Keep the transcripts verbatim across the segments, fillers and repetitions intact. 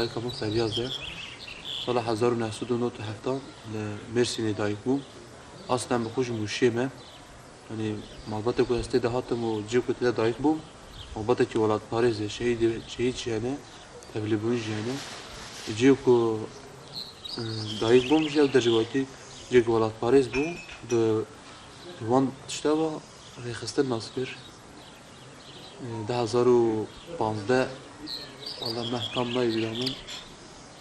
Dayika min Feryaz e. Sala hezar û neh sed û nod û heft li Mêrsînê dayik bûm. Aslen bi xwe ji Mûşê me. Yanî malbata ku ez tê de hatim û cihê ku tê de dayik bûm, malbatekî welatparêz e, şehîdê, şehîd jî hene, tevlîbûn jî hene. Cihê ku, e, dayik bûm jî ew dercewatî cihê ku welatparêz bû, di, di wan tişta ve rêxistin nas kir. E, du hezar û pazdeh, wala meh tam nayê bîra min,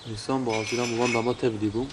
Nîsan bû, ez bîra min wan dema tevlî bûm.